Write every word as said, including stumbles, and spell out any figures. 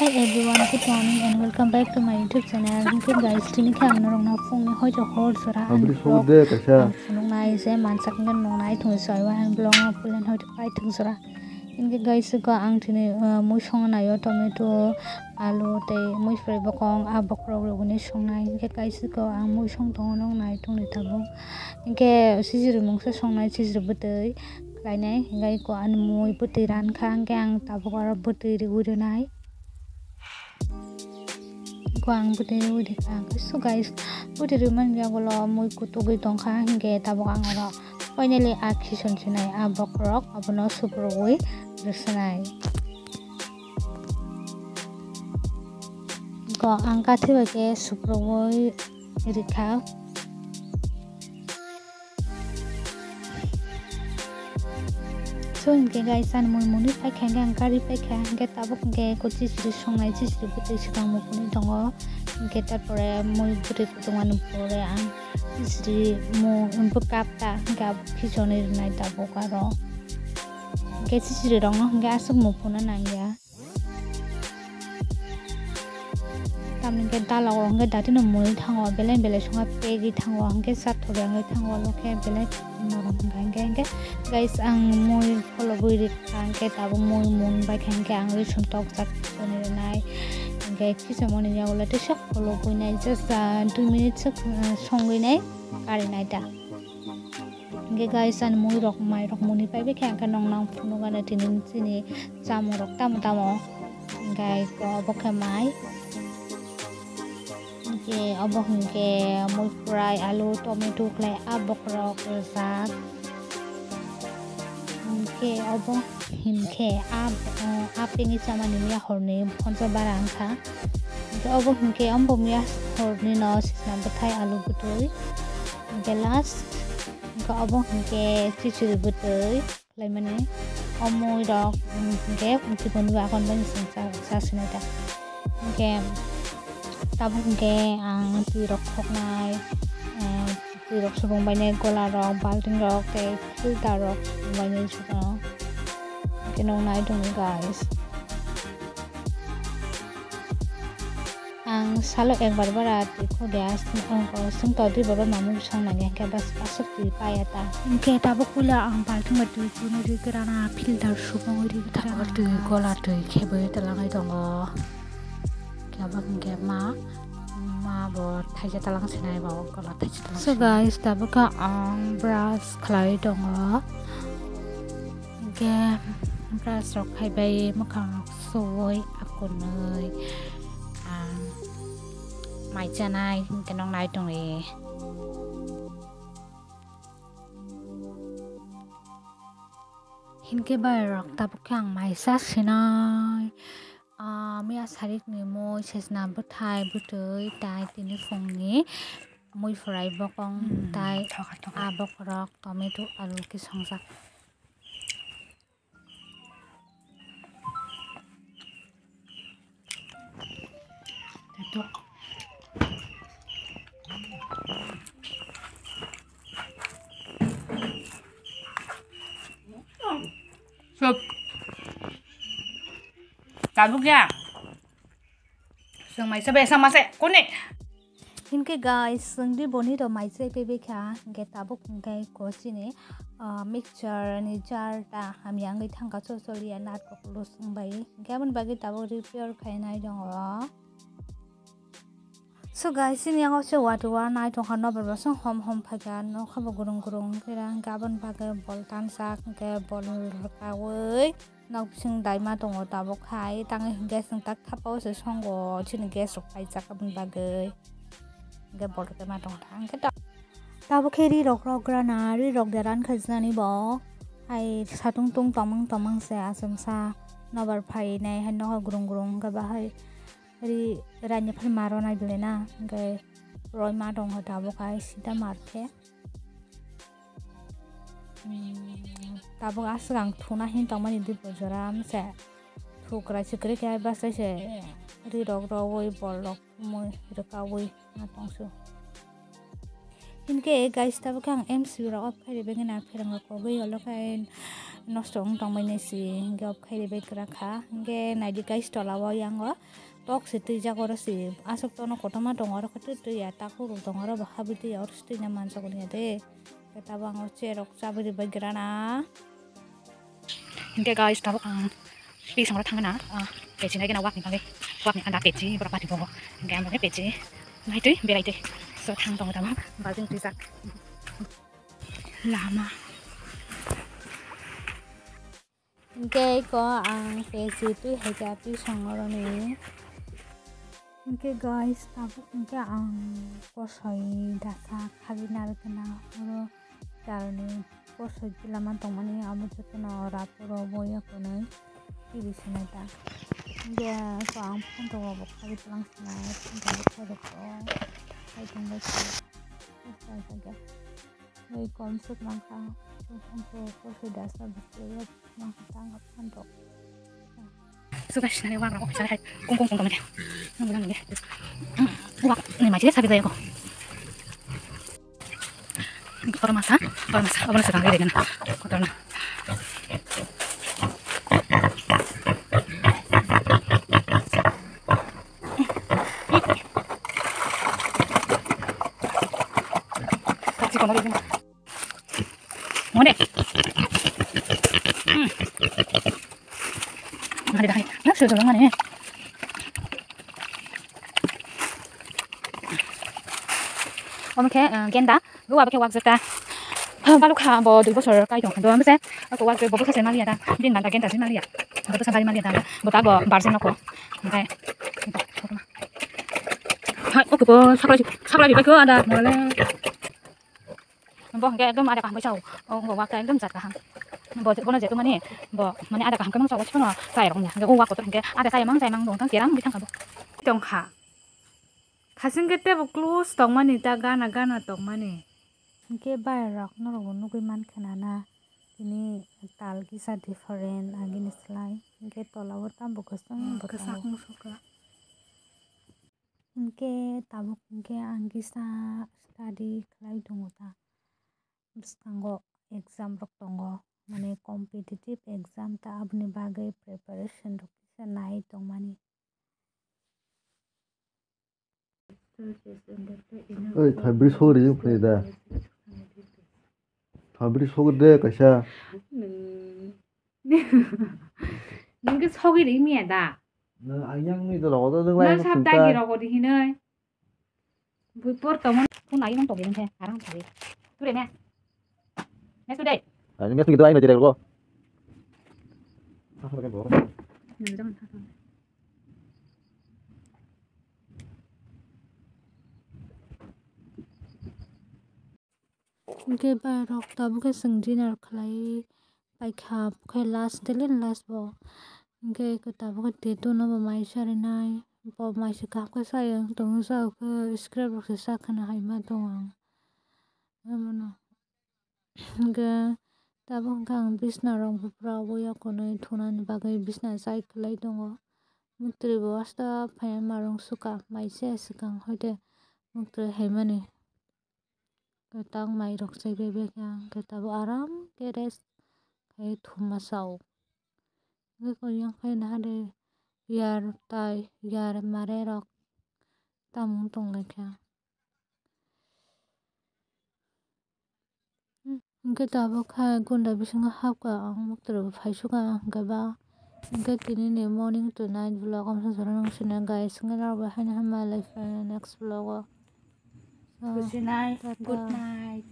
Hey everyone, good morning and welcome back to my YouTube channel. Hinkhe guys, tini khe ang norokno phungni hoito hor jora ang Abri vlog sobo de kaisa. Ang phunuknai je mansak hinkhe nongnai thung soi wa ang vlog no pulen hoito pai thung jora. Hinkhe guys, ko ang tini, uh, mui songnaio tomato, alu tei mui phurai bokong a bokhorok rwgwini songnai. Hinkhe guys, ko ang mui song tongo nongnai thungni tabuk. Hinkhe sijiri mungsa songnai sijiri bwtwi khlainai. Hinkhe ko ani mui bwtwi rankha hinkhe ang tabuk oro bwtwi riui rwnai. Ko ang bwtwi riui rikha. So guys, bwtwi riui mani yagulo mui kutugwi tongkha, hinkhe tabuk ang oro finally a khison sinai, a bokhorok abono suprugwi rwswnai. Ko ang kathi bai khe suprugwi rikha. So hinkhe guys, ani mui muni paikha hinkhe ang kari paikha hinkhe tabuk hinkhe ko chichiri songnai chichiri bwtwi swkang mukuni tongo hinkhe tarpore mui bwtwi kuchukmani pore ang chichiri mu bwkap ta hinkhe abo khichoni rwnai tabuk aro hinkhe chichiri rokno hinkhe aswk mukuna nangya. Tamni hwnkhe dalok rok hwnkhe datino mui thango, belai belai songkha pegwi thango, hwnkhe chathok ya wngwi thango, olo khe belai norok hwnkha hwnkhe, hwnkhe guys, ang mui pholobwi rikha, hwnkhe tabuk mui mung baikha, hwnkhe ang ri sumtok jak toni rwnai, hwnkhe khichomoni yagulo tei sok pholobwi nai, just, ah, dui minute sok, ah, songwi nai, karinai da. Hwnkhe guys, ani mui rok, mai rok muni pai bai khe, hwnkhe nong nang phunukgana tini chini chamung rok tamo tamo. Hwnkhe obo khe mai. Hwnkhe obo hwnkhe mui phurai, alu, tomato khlai a bokhorok rwjak. Hwnkhe obo hwnkhe a, a pengwi chamani miya horni phonsa bara wngkha. Hwnkhe obo hwnkhe omo miya horni no sisna bwthai alu bwtwi. Hwnkhe last, hwnkhe obo hwnkhe chichiri bwtwi khlaimani. O mui rok, mm, hwnkhe chikon bo akon bai chwng cha, cha sinai ta. Hwnkhe tabuk hwnkhe ang twi rok khoknai, eh, twi rok subung bainai, gola rok, balting rok tei filter rok subung bainai jora. Hwnkhe nong nai tongo guys. Ang salo ekbar bara twi khode, aswk todwi baba mamung song nangya, hwnkhe bas aswk twi paya ta. Hwnkhe tabuk puila ang balting bai twi chunwi rwi kwrana filter subungwi rwi kwthar. Tabuk twi gola twi khebwi talangwi tongo. Hwnkhe abo hwnkhe ma, ma bo thaisa talang sinai bo gola thaisa talang. So sinai. Guys, tabuk ang brush khlai tongo. Hwnkhe brush rok khai bai mwkhang rok suwi akunwi ang mai chanai hwnkhe nong nai tongwi. Hwnkhe bai rok tabuk khe ang mai cha sinai. Ah, miya sarik ni mui sesna bwthai bwtwi tai tini phungni mui phurai bokong. Hmm, tai thokha, thokha. A bokhorok tomato alu khe songjak. Sup. Tabuk ya. Seng mai sebe sama se kone. Hinkhe guys, chwngdi boni rok mai chai pebekha, hinkhe tabuk hinkhe ko chini, ah, mixture ni jar ta hamya wngwi thangkha, chorchoriya natkok lusung bai. Hinkhe aboni bagwi tabuk repair khainai tongo. So guys, chini yango se watwi wa nai tongkha, nobar bo song hom hom phaikha, nokha bo gurung gurung wngkhe ra, hinkhe aboni bagwi bol tansak, hinkhe bol rwkaui. Nok bising daima tongo tabuk hai, tangwi hinkhe chwng tak thapa o se songo, chini gas rok paijak aboni bagwi. Hinkhe bol rwkhe ma tongkha, hinkhe ta-, tabuk khe ri rok rok rana, ri rok de ran kha jani bo. Hai satung tung tomang tomang se achomsa nobar phainai hai nokha grung grung hinkhe bahai ri rani phai ma ronai bwlai na, hinkhe roi ma tongkha tabuk hai sida mar khe. Hmm, tabuk aswk ang thuna hin tongmani dui bojora mse. Thukrai se kwrwi khe bachai se ri rok rowui bol rok mui rwkaui ma tongsu. Hinkhe guys, tabuk khe ang M C B rok off khairi bagwi na pherang rok kogwi olo khe nosto wng tongmani si hinkhe off khairi bai kwrak kha. Hinkhe naidi guys, tola o yang o tok se twijak, oro se aswk tono kotorma tongo, oro khe twi twi ya, takhuk rok tongo, oro bo habwi twi ya, oro se twi na manjak ya de. Hinkhe tabuk ang o chair rok chabwi bai gra na. Hinkhe guys, tabuk ang pisong rok thangna, ah, pechi nai gana wak ni bagwi, wak ni anda pechi, borok pati bogo. Hinkhe ang bagwi pechi, nai twi, berai twi. So, thang tongo tabuk, balting twijak. Lama. Hinkhe ko ang pechi twi hai kha pisong rok ni. Hinkhe guys, tabuk hinkhe ang kosoi dasa khagwi narwkna oro talni kosoi tila man tongmani amo jotono raporo boya konwi T V sinai ta. Hinkhe ko ang phone rok bo khagwi tlang sinai phone rok bo khagwi tongbai kha. Oi kom suk mankha. Phone rok kosoi dasa bwswk mankha tang phone rok. Suka sinani wak rok officer hai kung kung kung kung. Nang bilang nang. Wak ni maji sabi jaya ko. Kotor masa, kotor masa, obo no swkang ri rega na. Kotor na. Mone. Hmm. Dahai, dahai. Nak sudah dulu mana? Omo khe, eh, genda, gua khe wak jeta. Baluk kha bo dui bosor kai tong kha do, omo se, ako wak bo bwsa se maliya da, din banda genda se maliya. Bo bwsa bari maliya da, bo ta bo barjin noko. Oke. Hai, oke bo sakla, sakla bi bai ko ada, mole. Bo hwnkhe ekdom ada kaham bai sao. O wngkha wak ta ekdom jat kaham. Bo, bono jeto mani, bo mani ada kaham khe mangsa o chikon chai rok ya. Hwnkhe o wak kotor hwnkhe ada chai mang chai mang dong thang kerang bi thang kha bo. Tong kha. Khasing khe tebo close tong mani ta gana gana tong mani. Hwnkhe bai rok norok bo nugui man khna na. Tini tal kisa different agini slai. Hwnkhe tola o tamo bo kwchwng bo kwchak tongo. Musuka. Hinkhe tabuk hinkhe ang kisa study khlai tongo ta. Bwskango exam rok tongo, mane competitive exam ta, aboni bagwi preparation rok kisa nai tongmani. Oi, thaibri sori phai da. Thaibri sori de kaisa. Nwng, nwng khe sogwi ri miya da? Nwng ayang ni dolo, odo nwng lai sab dagi rogo di hinoi. Bui por tongmani. Phone ayang tong khe arang thari. Ture me. Mes tu dai. Ani mes tu gitu ai no dire rogo. Apa kan bo? Nwng jang thang. Hwnkhe bai rok tabuk khe chwng dinner khlai paikha, khe last daily last bo. Hwnkhe tabuk khe tattoo no bo mai charinai, bo mai se kaham khe chaya wng tongo, chao khe scrap rok se cha khna hai ma tongo ang. Hwnkhe tabuk hwnkhe ang bisna rok bo pura obo yakunwi thunani bagwi bisna chai khlai tongo. Muktwi bo asta phaiya marung suka mai se swkang hoite muktwi haimani. Kwtal mai rok chai bai bai khe ang khe tabuk aram khe rest khai thuma sao. Hwnkhe koi yang khai naha de yar tai yar mare rok tamung tong lai kha. Hwnkhe tabuk kha gunda bisingo hapkha ang muktwi rok phai sukha hwnkhe ba. Hwnkhe tini ni morning to night vlog amsa soro nung sina guys, hwnkhe norok bai haino hambai lai phai next vlog o. So, good night. Tata. Good night.